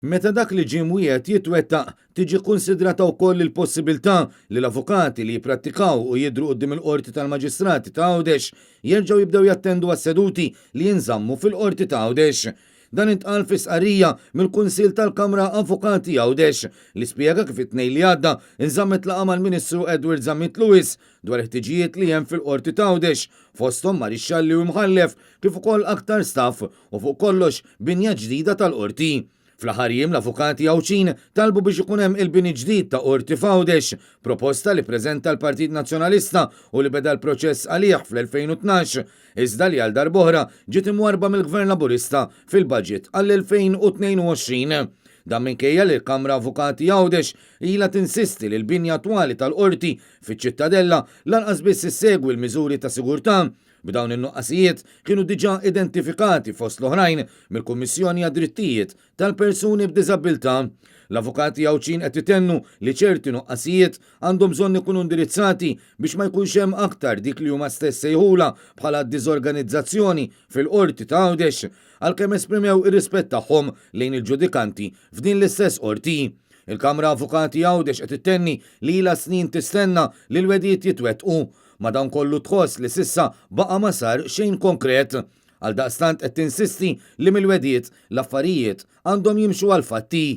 Meta dak li ġie mwiegħed jitwettaq, tiġi kkunsidrata wkoll il-possibiltà li l-avukati li jipprattikaw u jidhru quddiem il-Qorti tal-Maġistrati ta' Għawdex jerġgħu jibdew jattendu għas-seduti li jinżammu fil-Qorti ta' Għawdex. Dan intqal fi stqarrija mill-Kunsill tal-Kamra Avukati Għawdex li spjega kif it-Tnejn li għadda nżammet laqgħa mal-Ministru Edward Zammit Lewis dwar il-ħtiġijiet li hemm fil-Qorti ta' Għawdex fosthom marixxalli u imħallef kif ukoll aktar staff u fuq kollox binja ġdida tal-Qorti. Fl-aħħar jiem l-avukati Għawdxin talbu biex ikun hemm il-bini ġdid ta' Qorti f'Għawdex, proposta li preżenta l-Partit Nazzjonalista u li beda l-proċess għalih fl-2012, iżda li għal darb'oħra ġiet imwarrba mill-Gvern Laburista fil-budget għall-2022. Dan minkejja li l-Kamra Avukati Għawdex ilha tinsisti li l-binja attwali tal-Qorti fiċ-Ċittadella lanqas biss issegwi l-miżuri ta' sigurtà B'dawn in-nuqqasijiet kienu diġà identifikati fost l-oħrajn mill-Kummissjoni għad-Drittijiet tal-Persuni b'Diżabbiltà. L-avukati Għawdxin qed itennu li ċerti nuqqasijiet għandhom bżonn ikunu indirizzati biex ma jkunx hemm aktar dik li huma stess sejħulha bħala diżorganizzazzjoni fil-Qorti ta' Għawdex, għalkemm esprimew ir-rispett tagħhom lejn il-ġudikanti f'din l-istess Qorti. Il-Kamra Avukati Għawdex qed ittenni li ilha snin tistenna li l-wegħdiet jitwettqu. Madankollu tħoss li s'issa baqa' ma sar xejn konkret. Għaldaqstant qed tinsisti li mill-wegħdiet, l-affarijiet għandhom jimxu għall-fatti.